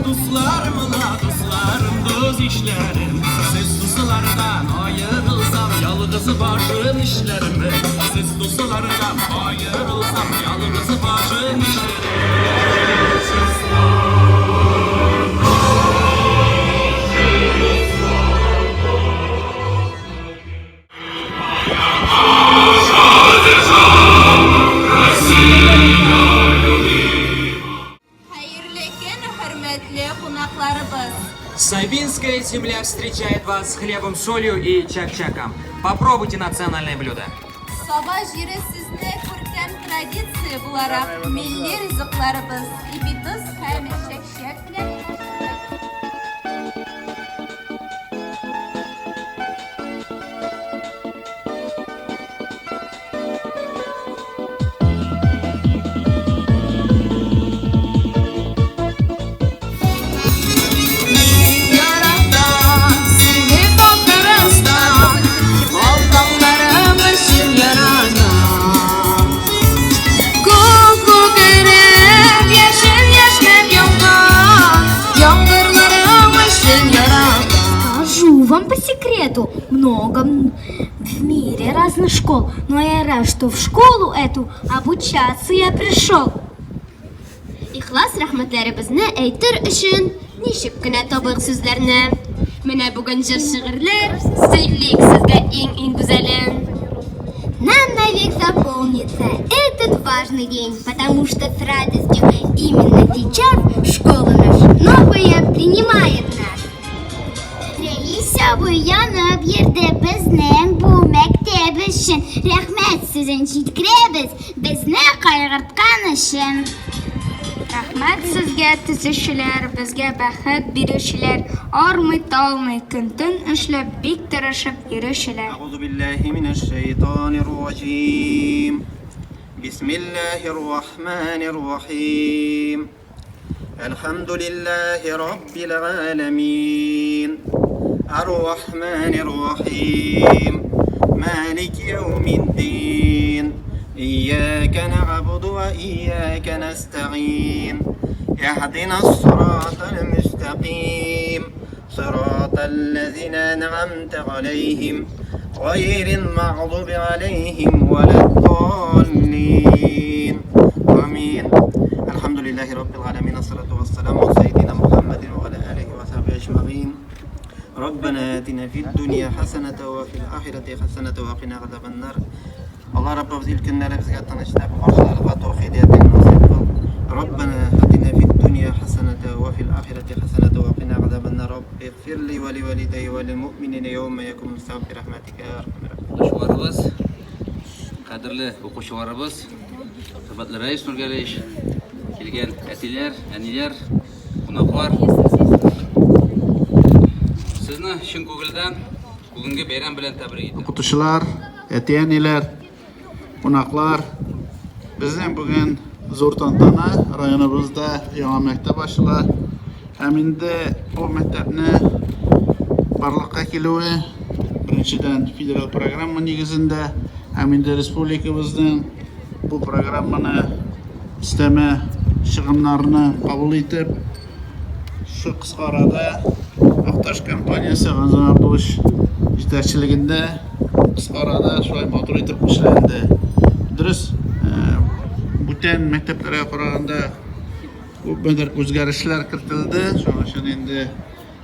Дусларым ла, дусларым, дус ишләрем, Сез дуслардан аерылсам, ялгыз башым нишләрмен? Сез дуслардан аерылсам, ялгыз башым нишләрмен? Хәерле көн, хөрмәтле кунакларыбыз! Сабинская земля встречает вас с хлебом, солью и чак-чаком. Попробуйте национальное блюдо. Саба җире сезне күркәм традиция буларак милли ризыкларыбыз, ипи-тоз һәм чәк-чәк белән каршылый. Скажу вам по секрету, много в мире разных школ, но я рад, что в школу эту обучаться я пришел. Ихлас рәхмәтләребезне әйтер өчен ничек кенә табыйк сүзләрне. Менә бүген җыр-шигырьләр сөйлик сезгә иң-иң гүзәлен. Нам навек запомнится этот важный день, потому что с радостью именно сейчас школа наша новая принимает нас. Рәис абый янып йөрде безнең бу мәктәп өчен. Рәхмәт сүзен җиткерәбез, безне кайгырткан өчен. Рәхмәт сезгә, төзүчеләр, безгә бәхет бирүчеләр, армый-талмый, көн-төн эшләп, бик тырышып йөрүчеләр. Әгъузу биллаһи минәш шәйтанир раҗим. Бисмиллаһир рахманир рахим. Әлхәмдүлилләһи раббил галәмин. Ар-Рахманир Рахим. Малики яумиддин. Ияка нәгъбуду ва ияка нәстәгыйн. Иһдинас сиратал мөстәкыйм. Сиратал ләзина ән'амтә галәйһим. Гайрил мәгъдуби галәйһим вәләд-даллин. Амин. Әлхәмдүлилләһи раббил галәмин. Ассалату вассаламу аля сәйдина Мухаммадин ва аля алихи ва сахбихи әҗмәгыйн. Раббана атина фид дөнья хәсәнәтә ва фил ахирәти хәсәнәтә ва кина газабаннар. Алла Раббыбыз ил көннәребезгә тынычлык, барчаларга тәүхидиятең насыйп кыл. Раббана атина фид дөнья хәсәнәтә ва фил ахирәти хәсәнәтә ва кина газабаннар. Рабби игъфирли ва ли валидәйя ва лил муъминина яума якумул хисаб бирахмәтикә я архамәр рахимин. Укучыларыбыз, кадерле укучыларыбыз, хөрмәтле Рәис Нургалиевич, килгән әтиләр, әниләр, кунаклар. Сезне чын күңелдән бүгенге бәйрәм белән тәбрик итәм. Укытучылар, әти-әниләр, кунаклар, безнең бүген зур тантана, районыбызда яңа мәктәп ачыла. Һәм инде бу мәктәпне барлыкка килүе беренчедән федераль программа нигезендә һәм инде республикабызның бу программаны өстәмә чыгымнарны кабул итеп, Шушы кыска арада Акташ компаниясе Ганзан Абдулович җитәкчелегендә кыска арада шулай матур итеп эшләнде. Дөрес, э, бүтән мәктәпләргә караганда күпмедер үзгәрешләр кертелде. Шуның өчен инде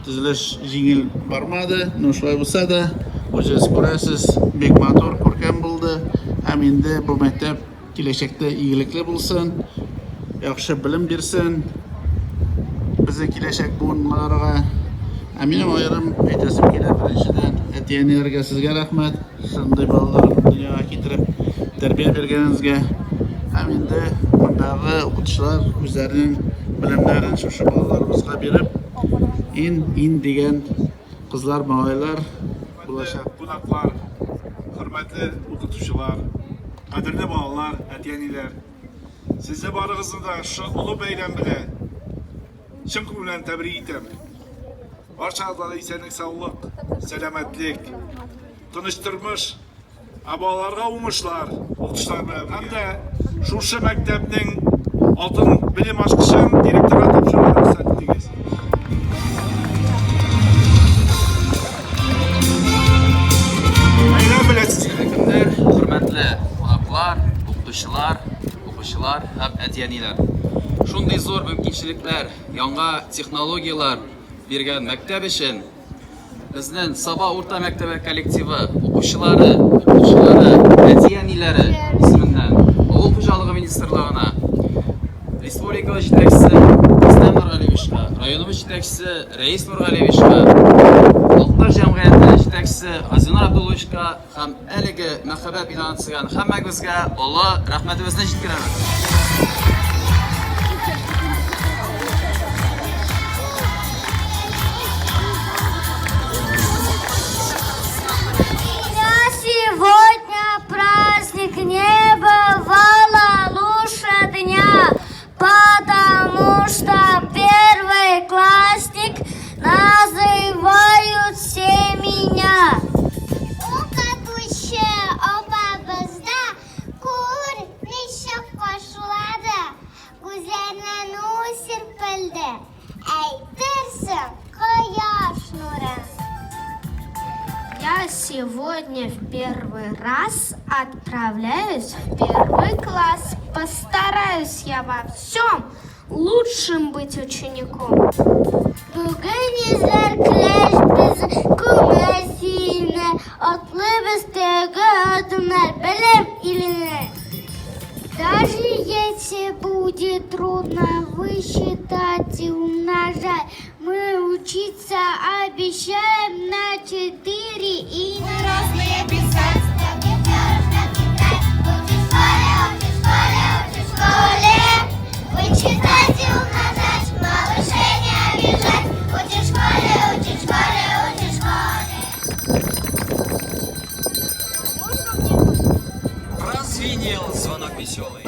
төзелеш җиңел бармады. Но шулай булса да, үзегез күрәсез, бик матур, күркәм булды. Һәм инде бу мәктәп Киләчәктә игелекле булсын, яхшы белем бирсен безнең киләчәк буыннарга. Ә минем аерым әйтәсем килә, беренчедән, әти-әниләргә сезгә рәхмәт, шундый балаларны дөньяга китереп тәрбия биргәнегезгә. Һәм инде мондагы укытучылар үзләренең белемнәрен шушы балаларыбызга биреп, ин, ин дигән кызлар, малайлар булачак. Кунаклар, хөрмәтле укытучылар, Кадерле балалар, әти-әниләр, сезне барыгызны да шушы олы бәйрәм белән чын күңелдән тәбрик итәм. Барчагызга да исәнлек-саулык, сәламәтлек, тыныч тормыш, ә балаларга уңышлар, укытучылар белән. Һәм дә шушы мәктәпнең алтын белем ачкычын директорга тапшырырга рөхсәт итегез. Шундый зур мөмкинчелекләр, яңа технологияләр биргән мәктәп өчен безнең Саба урта мәктәбе коллективы, укучылары, укытучылары, әти-әниләре исеменнән Авыл хуҗалыгы министрлыгына, республика җитәкчесе Рөстәм Нургалиевичка, районыбыз җитәкчесе Рәис Нургалиевичка, Алтар җәмгыяте җитәкчесе Газинур Абдулловичка Һәм әлеге мәһабәт бинаны төзегән һәммәгезгә олы рәхмәтебезне җиткерәбез. Сегодня праздник не бывало лучше дня, потому что первый классник называют все меня. Укытучы апабыз да күр ничек каршылады, күзләренә нур сирпелде, әйтерсең, кояш нуры. Я сегодня в первый раз отправляюсь в первый класс. Постараюсь я во всем лучшим быть учеником. Бүген йөзләр көләч без, күңел сөенә, Атлыйбыз тәүге адымнар белем иленә. Даже если будет трудно высчитать и умножать, мы учиться обещаем на четыре и на Разные писать. Вычитать и умножать, малышей не обижать. Учишь в школе, учишь в школе, учишь в школе. Прозвенел звонок веселый.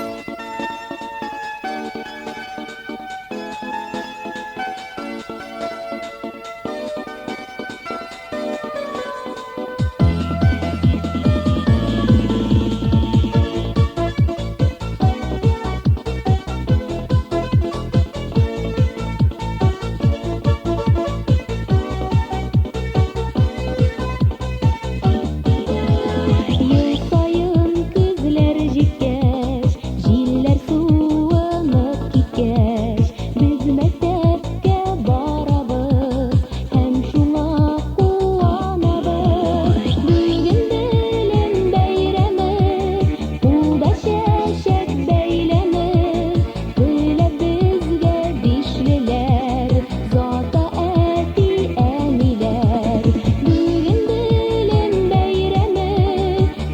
Ел саен көзләр җиткәч, җилләр суынып киткәч, без мәктәпкә барабыз һәм шуңа куанабыз. Бүген белем бәйрәме, кулда чәчәк бәйләме, теләп безгә бишлеләр, зата әти-әниләр. Бүген белем бәйрәме,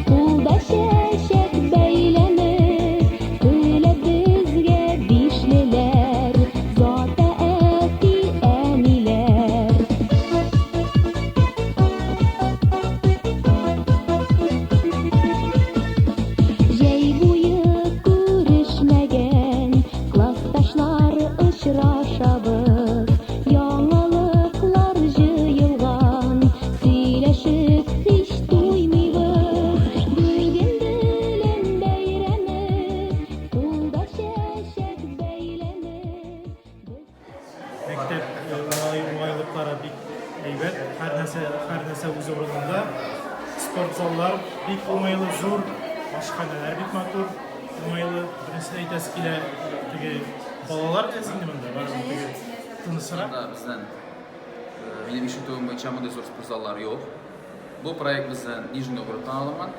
кулда чәчәк бәйләме, теләп безгә бишлеләр, зата әти-әниләр. Җәй буе күрешмәгән классташлар очрашабыз, яңалыклар җыелган, сөйләшеп һич туймыйбыз. Бүген белем бәйрәме, кулда чәчәк бәйләме. Мәктәп уңайлыклары бик әйбәт, һәр нәрсә, һәр нәрсә үз урынында. Спорт заллар бик уңайлы, зур, ашханәләр бик матур, уңайлы. Беренчедән әйтәсе килә, теге балалар әз инде монда, барыбер теге тынычрак. Монда безнең, минем ишетүем буенча, мондый зур спортзаллар юк. Бу проект безнең Нижний Новгородтан алынган.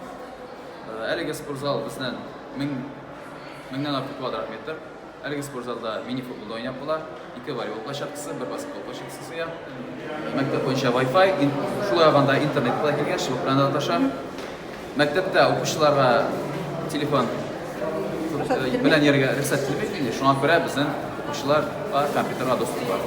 Әлеге спортзал безнең 1000 меңнән артык квадрат метр. Әлеге спортзалда мини-футбол да уйнап була, ике волейбол площадкасы, бер баскетбол площадкасы сыя. Мәктәп буенча Wi-Fi, шулай ук анда интернет та килгән, чыбык белән дә тоташа. Мәктәптә укучыларга телефон белән йөрергә рөхсәт ителми инде, шуңа күрә безнең укучыларга компьютерга доступ бар.